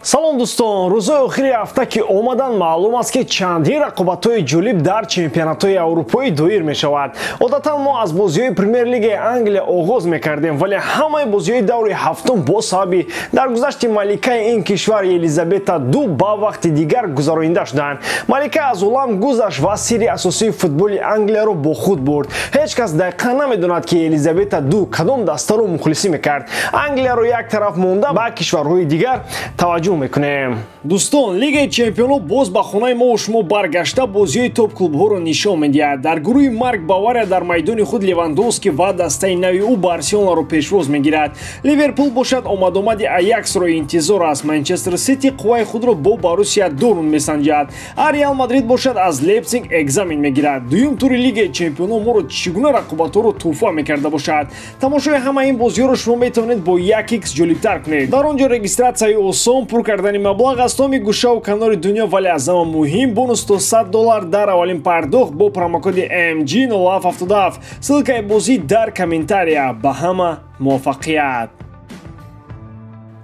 Салом дӯстон, рӯзҳои охири ҳафта ки омадан, маълум аст, ки чандин рақобатҳои ҷолиб дар чемпионатҳои аврупоӣ доир мешавад. Одатан мо аз бозиҳои Премер-лигаи Англия оғоз мекардем, вале ҳамаи бозиҳои даври ҳафтум бо сабаби даргузашти маликаи ин кишвар Елизабета ду ба вақти дигар гузаронида шуданд. Малика аз олам гузашт ва сирри асосии футболи Англияро бо худ бурд. Ҳеҷ кас дақиқан намедонад, ки Елизабета ду кадом дастаро мухлисӣ мекард. Англияро як тараф монда, ба кишварҳои дигар таваҷҷӯҳ мекунем. Дӯстон, Лигаи чемпионҳо боз ба хонаи мо шумо баргашта, бозиҳои топ-клубҳоро нишон медиҳад. Дар гурӯҳи марг Бавария дар майдони худ Левандовски ва дастаи нави ӯ Барселонаро пешвоз мегирад. Ливерпул бошад, омадомади Аяксро интизор аст. Манчестер Сити қувваи худро бо Боруссия Дортмунд месанҷад, а Реал Мадрид бошад, аз Лейпсиг экзамен мегирад. Дуюм тури Лигаи чемпионҳо моро чӣ гуна рақобатҳоро тӯҳфа мекарда бошад? Тамошои ҳамаи ин бозиҳоро шумо метавонед бо 1x ҷолибтар кунед. Дар он ҷо регистратсияи осон, пур кардани маблағ аз томи гӯшаву канори дунё, вале аз ҳама муҳим бонус то 100 доллар дар аввалин пардохт бо промокоди MG 0777. Ссылкаи бозӣ дар комментария. Ба ҳама муваффақият!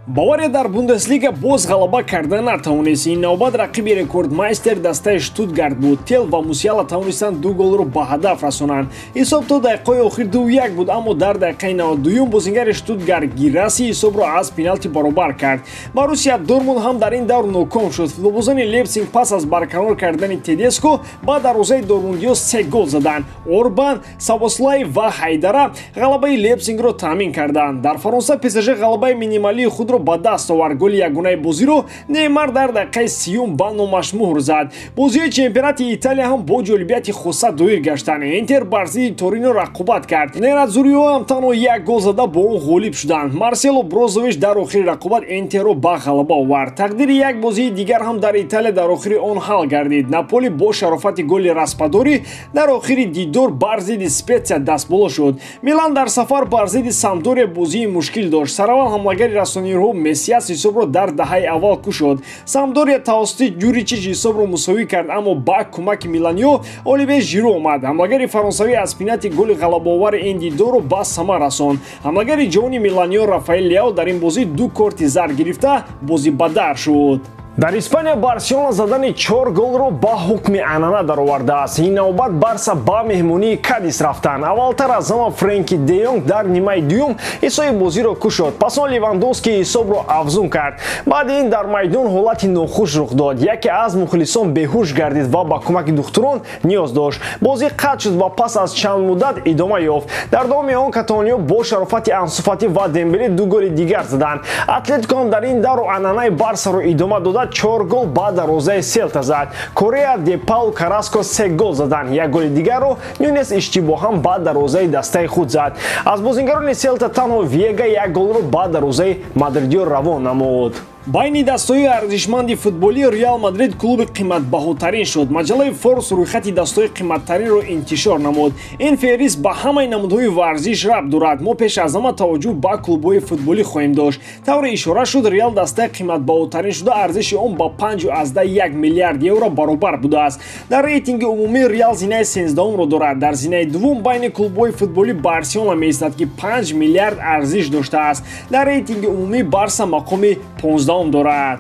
Бавария дар Бундеслига боз ғалаба карда натавонист. Ин навбат рақиби рекордмайстер дастаи Штутгарт буд. Тел ва Мусиала тавонистанд ду голро ба ҳадаф расонанд. Ҳисоб то дақиқаҳои охир 2-1 буд, аммо дар дақиқаи 92-юм бозингари Штутгарт Гираси ҳисобро аз пеналти баробар кард. Боруссия Дортмунд ҳам дар ин давр ноком шуд. Футболбозони Лейпсиг пас аз барканор кардани Тедеско ба дарвозаи дортмундиё се гол заданд. Орбан, Собослай ва Хайдара ғалабаи Лейпсигро таъмин карданд. Дар Фаронса ПСЖ ғалабаи минималии худро ба даст овард. Голи ягонаи бозиро Неймар дар дақиқаи 30-юм ба номаш муҳр зад. Бозиҳои чемпионати Италия ҳам бо ҷолибияти хоса доир гаштанд. Интер бар зидди Торино рақобат кард. Нерадзуриҳо ҳам танҳо як гол зада, бо он ғолиб шуданд. Марсело Брозович дар охири рақобат Интерро ба ғалаба овард. Тақдири як бозии дигар ҳам дар Италия дар охири он ҳал гардид. Наполи бо шарофати голи Распадори дар охири дидор бар зидди Спетсия дастболо шуд. Милан дар сафар бар зидди Самдория бозии мушкил дошт. Сараввал ҳамлагари расонирҳо Мессиас ҳисобро дар даҳаи аввал кушод. Самдория тавассути Ҷуричич ҳисобро мусовӣ кард, аммо ба кӯмаки миланиё Оливе Жиро омад. Ҳамлагари фаронсавӣ аз пеналти голи ғалабаовари ин дидорро ба самар расонд. Ҳамлагари ҷавони миланиё Рафаэл Ляо дар ин бозӣ ду корти зард гирифта, бозибадар шуд. Дар Испания Барселона задани чор голро ба ҳукми анъана даровардааст. Ин навбат Барса ба меҳмонии Кадис рафтанд. Аввалтар аз ҳама Френки де Йонг дар нимаи дуюм ҳисоби бозиро кушод. Пас он Левандовски ҳисобро афзун кард. Баъди ин дар майдон ҳолати нохуш рух дод. Яке аз мухлисон беҳуш гардид ва ба кӯмаки духтурон ниёз дошт. Бозӣ қатъ шуд ва пас аз чанд муддат идома ёфт. Дар давоми он каталониё бо шарофати Ансу Фати ва Дембеле ду голи дигар заданд. Атлетико ҳам дар ин давру анъанаи Барсаро идома дода, чор гол ба дарвозаи Селта зад. Корея, Де Паул, Караско се гол заданд. Як голи дигарро Нюнес иштибоҳан ба дарвозаи дастаи худ зад. Аз бозингарони Селта танҳо Вега як голро ба дарвозаи мадридиё равон намуд. Байни дастҳои арзишманди футболӣ Реал Мадрид клуби қиматбаҳотарин шуд. Маҷаллаи Форбс рӯйхати дастҳои қиматтаринро интишор намуд. Ин феҳрист ба ҳамаи намудҳои варзиш рабт дорад. Мо пеш аз ҳама таваҷҷӯҳ ба клубҳои футболӣ хоҳем дошт. Тавре ишора шуд, Реал дастаи қиматбаҳотарин шуда, арзиши он ба 5,1 миллиард евро баробар будааст. Дар рейтинги умумӣ Реал зинаи 13-умро дорад. Дар зинаи дуввум байни клубҳои футболӣ Барселона меистад, ки 5 миллиард арзиш доштааст. Дар рейтинги умумӣ Барса мақоми 15-ум дорад.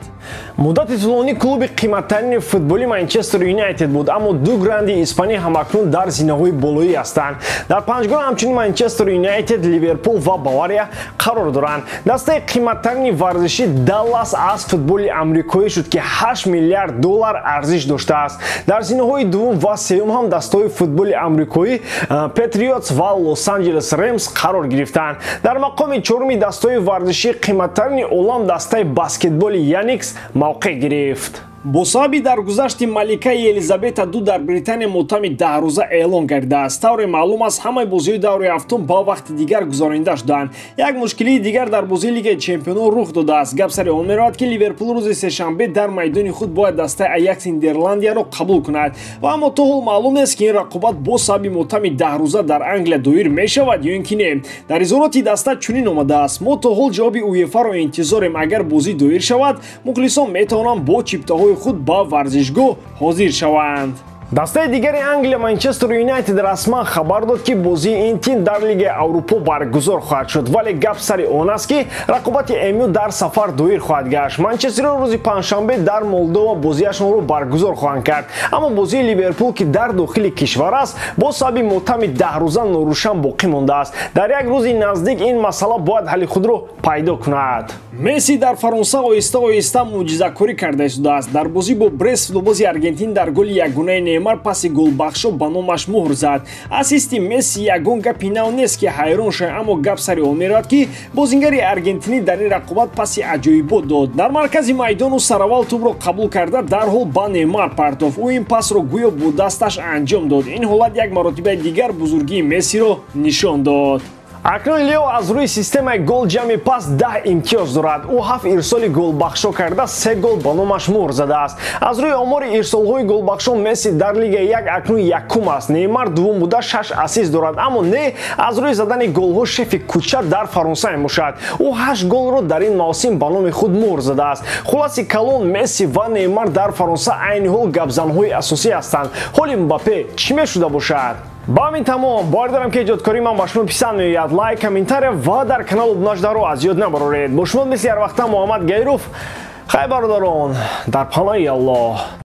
Муддати тӯлонӣ клуби қиматтарини футболи Манчестер Юнайтед буд, аммо ду гранди испанӣ ҳамакнун дар зинаҳои болоӣ ҳастанд. Дар панҷгона ҳамчунин Манчестер Юнайтед, Ливерпул ва Бавария қарор доранд. Дастаи қиматтарини варзишӣ Даллас аз футболи амрикоӣ шуд, ки 8 миллиард доллар арзиш доштааст. Дар зинаҳои дуввум ва сеюм ҳам дастаҳои футболи амрикоӣ Патриотс ва Лос-Анҷелес Ремс қарор гирифтанд. Дар мақоми чоруми дастаҳои варзишии қиматтарини олам дастаи баскетболи Яникс мавқеъ гирифт. Бо сабаби даргузашти маликаи Елизабета ду дар Британия мотами 10-рӯза эълон гардидааст. Тавре маълум аст, ҳамаи бозиҳои даври ҳафтум ба вақти дигар гузаронида шуданд. Як мушкилии дигар дар бозии Лигаи чемпионон рух додааст. Гап сари он меравад, ки Ливерпул рӯзи сешанбе дар майдони худ бояд дастаи Аякси Нидерландияро қабул кунад ва аммо то ҳол маълум нест, ки ин рақобат бо сабаби мотами 10-рӯза дар Англия доир мешавад ё ин ки не. Дар изҳороти даста чунин омадааст: «Мо то ҳол ҷавоби УЕФАро интизорем. Агар бозӣ доир шавад, мухлисон метавонанд бо чиптаҳои худ ба варзишгоҳ ҳозир шаванд». Дастаи дигари Англия, Манчестер Юнайтед, расман хабар дод, ки бозии ин тим дар Лигаи Аврупо баргузор хоҳад шуд, вале гап сари он аст, ки рақобати МЮ дар сафар доир хоҳад гашт. Манчестериҳо рӯзи панҷшанбе дар Молдова бозиашонро баргузор хоҳанд кард, аммо бозии Ливерпул, ки дар дохили кишвар аст, бо сабаби мотами 10 рӯза норӯшан боқӣ мондааст. Дар як рӯзи наздик ин масъала бояд ҳалли худро пайдо кунад. Месси дар Фаронса оҳиста оҳиста мӯъҷизакорӣ карда истодааст. Дар бозӣ бо Брест футболбози Аргентин дар голи ягонаи Неймар паси голбахшо ба номаш муҳр зад. Ассисти Месси ягон гапи нав нест, ки ҳайрон шавем, аммо гап сари он меравад, ки бозингари аргентинӣ дар ин рақобат паси аҷоибот дод. Дар маркази майдону сараввал тӯбро қабул карда, дарҳол ба Неймар партофт. Ӯ ин пасро гӯё бо дасташ анҷом дод. Ин ҳолат як маротибаи дигар бузургии Мессиро нишон дод. Акнун Лео аз рӯи системаи гол ҷамъи пас 10 имтиёз дорад. Ӯ ҳафт ирсоли голбахшо карда, се гол ба номаш муҳр задааст. Аз рӯи омори ирсолҳои голбахшо Месси дар Лигаи як акнун якум аст, Неймар дуввум буда, шаш ассист дорад. Аммо не, аз рӯи задани голҳо шефи кӯча дар Фаронса мебошад. Ӯ ҳашт голро дар ин мавсим ба номи худ муҳр задааст. Хулоси калон, Месси ва Неймар дар Фаронса айни ҳол гапзанҳои асосӣ ҳастанд. Ҳоли Мбаппе чӣ мешуда бошад? Ба ҳамин тамом. Бовар дорам, ки эҷодкории ман ба шумо писанд меояд. Лайк, комментария ва дар канал обуна шударо аз ёд набароред. Бо шумо мисли ҳар вақта Муҳаммад Гайров. Хай, бародарон, дар паноҳи Аллоҳ.